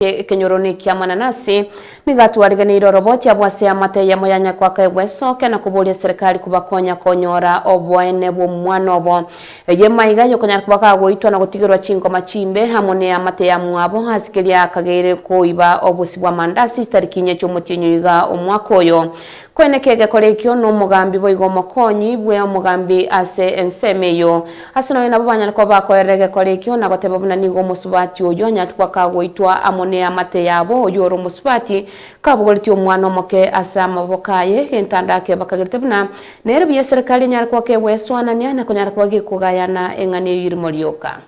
Ekenyoro nekia Mananasi nigo atwarigeneire oroboti abwo ase amate eyemo ya nyakwaka egwesokia na koboria serikali kobakonya konyora oboene bw'omwana obo. Eye maiga yokonyara koba kagoitwa na gotigerwa chingoma chimbe amo neamate ya mwabo ase keria akageire koiba obosi bwa mandasi chitariki inye chi'omotienyi oiga omwaka oyo. Koeneka egekora ekio nomogambi boigo omokonyi bwe omogambi ase ensemo eyio. Ase nonya nabo banyare koba bakoerera egekora ekio na goteba buna nigo omosubati oyio anyarete koba kagoitwa amo neamate yabo oyio ore omosubati kabogoretie omwana omoke ase amaboko aye egento ande ake bakagerete buna nere buya eserekari enyare koba kegwesoanania na konyara koba gekogayana eng'ana eyio erimo rioka.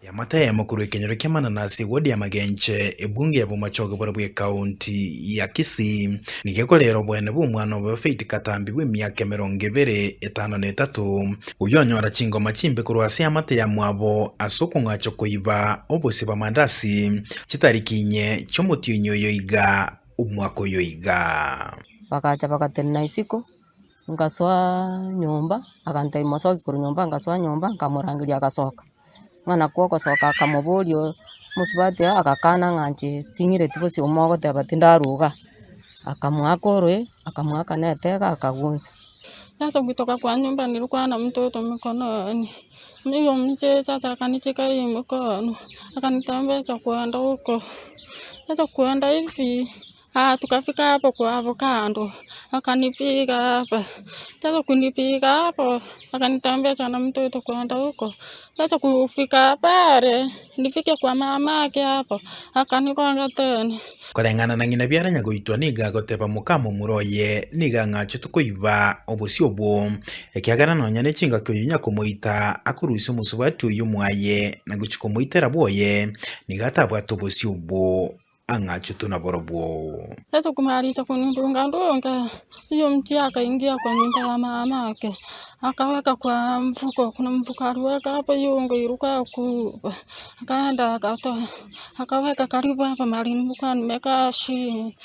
Eamate eyemo korwa ekenyoro kia Mananasi ewodi ya Magenche, ebunge ya Bomachoge bore bw'ekaunti ya Kisii, nigo ekorera oboene bw'omwana obo Faith Katambi bw'emiaka emerongo ebere, etano na etato, oyio onyora chingoma chimbe korwa ase eamate ya mwabo ase okong'acha koiba obosie bw'amandasi chitariki inye chi'omotienyi oyo iga omwaka oyo iga. Bagacha bagatenena isiko, nkasoa nyomba, agantebia mosoke korwa nyomba, nkasoa nyomba, nkamorangeria agasoka. Ng'a nakwo ogosoka akamoboria omosubati oye agakana ng'a inche ting'ireti bosio mogoteba tindaruga. Akamoaka oroe, akamoaka na etega akagunsa. Sasa kutoka kwa nyumba nilikuwa na mtoto mikononi, huyo mzee sasa akanichika hii mkono, akanitembeza kwenda huko. Sasa kwenda hivi Ah, tukafika hapo kwa avocado, akanipiga hapa. Sasa kunipiga hapo, akanitembeza na mtoto kwenda huko. Sasa kufika pale, nifike kwa mamake hapo, akanigonga tena. Koreng'ana na ng'ina biara nyagoitwa nigo agoteba mokamomura oye nigo ang'achete koiba obosio obwo, ekiagera nonya ne chingaki oyio nyakomoita akorusia omosubati oyio mwaye na gochia komoitera bwoye, nigo atabwate obosio obwo. ang'achetwe naborobwo. Yeso kumalicha kunidunga dunga, huyo mti akaingia kwa nyumba ya mamake, akaweka kwa mfuko, kuna mfuko aliweka hapo hiyo unga ilikuwa kubwa, akaenda akatoa, akaweka karibu hapa mahali nilikuwa nimekaa chini,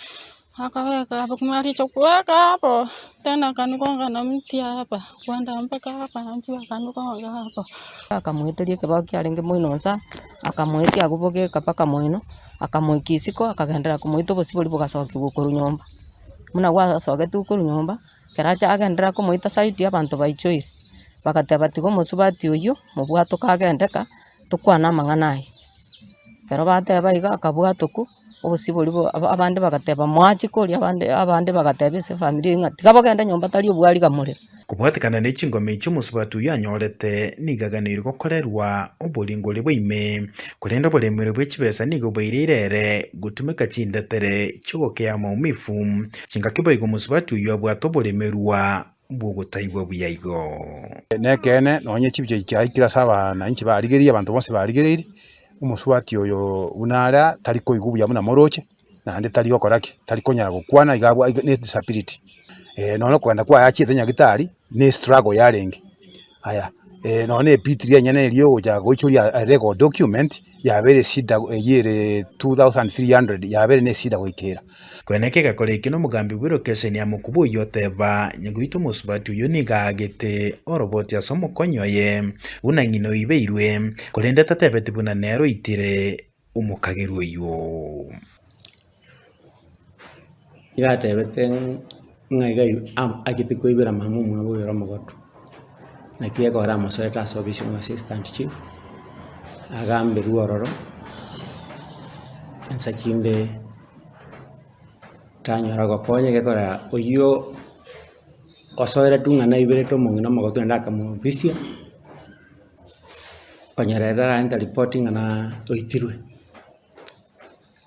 akaweka hapo, kumalicha kuweka hapo, tena akanigonga na mti hapa, kwenda mpaka hapa juu akanigonga hapo. Akamoeteria ekebao kiarenge moino nsa, akamoetia agwo bogeka mpaka moino. Akamoikia isiko, akagenderera komoita obosio boria bogasokigwa korwa nyomba. Buna gwasogetigwe korwa nyomba, ekero acha agenderera komoita zaidi abanto baichoire, bagateba tiga omosubati oyio mobwatoke agende ka, tokwane amang'ana aya. Ekero bateba iga akabwatokwa, obosio boria bo abande bagateba moachie koria abande abande bagateba ase efamiri eyio ng'a tiga bogende nyomba tari obwari gamorero. Kobwatekana ne chingoma echio omosubati oyio anyorete nigo aganeirwe gokorerwa oboringori bwa ime, korende oboremeri bwe chibesa nigo bwaireire ere gotumeka chindetere chi'ogokea amaumifu, chingaki boigo omosubati oyio abwate oboremerwa bw'ogotaigwa buya igo. Nekeene, nonya chibicha echi chiaikire ase abananchi barigereiri, abanto bonsi barigereiri, omosubati oyo buna are tari koigwa buya buna moroche. naende tari gokora ki? Tari konyara gokwana iga abwo ne disability. Nonya okogenda kwaye achiete nyagetari, ne struggle yarenge. Aya, nonya na epitiri enyene eria ogocha goichoria a legal document, yabeire eshida eywo ere 2300 yabeire ne eshida goikera. Koeneka egekora ekio nomogambi bw'erokeseni ya mokuba oyio oteba, Nyagoita omosubati oyio nigo aagete oroboti ase omokonyi oye, buna ng'ina oibeirwe, korende tatebeti buna nere oitire omokagerwa oyio. Iga atebete ng'a iga achete koibera mama omwabo oyo ore omogotu, naki ekero amosoete ase ofisi ya assistant chief, agamberwe ororo, insa chinde tanyora gokonya gekogera oywo osoeretwe ng'a naiberete omong'ina omogotu naende akamobisia. Konyora ere ararente ripoti ng'a naa oitirwe,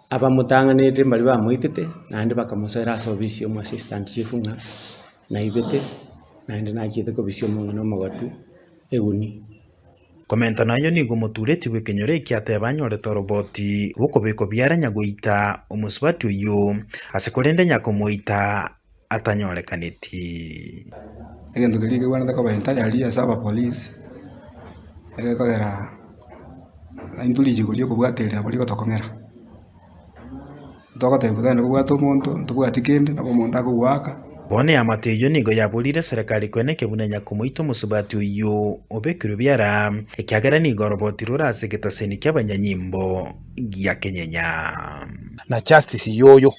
abamotang'anete mbaria bamoitete, naende bakamosoera ase ofisi ya omo assistant chief ng'a naibete, naende nachiete kobisia omong'ina omogotu eguni. Komenta nayio nigo omotureti bw'ekenyoro eki ateba anyorete oroboti rw'okobekwa biara nyagoita omosubati oyio, ase korende nyakomoita atanyorekaneti. Egento keria kebwenerete koba entirely ase abapolisi, egekogera intwe richiko ria okobwaterera nabo rigotokong'era. Togotebiwa togende kobwata omonto, ntobwati kende, nabo omonto akogoaka. Bono eamate eyio nigo yaborire eserekari koeneke buna nyakomoita omosubati oyio obekirwe biara, ekiagera nigo oroboti rore ase egetaseni ki'abanyanyimbo gia kenyenya. Na justice yoyo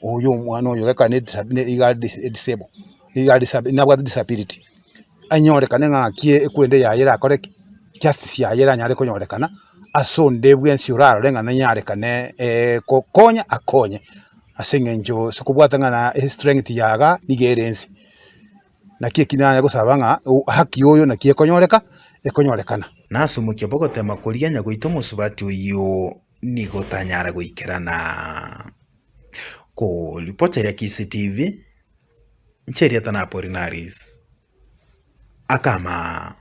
oyo omwana oyo geka ne iga are disable iga are nabwate disability anyorekane ng'aki ekwende yaye erakore ki? Justice yaye eranyare konyorekana ase onde bwensi orarore ng'a nanyarekane kokonya akonye ase eng'encho ase kobwata ng'a na estrength yaga nigo ere ense. Naki eki nanye gosaba ng'a haki oyo naki ekonyoreka, ekonyorekana. Nase omokia bw'ogotema koria nyagoita omosubati oyio nigo otanyara goikerana. Koripoteria Kisii TV, Ncherieta na Apolinaris Akama.